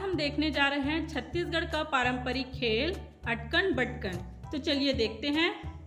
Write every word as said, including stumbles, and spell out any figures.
हम देखने जा रहे हैं छत्तीसगढ़ का पारंपरिक खेल अटकन बटकन। तो चलिए देखते हैं।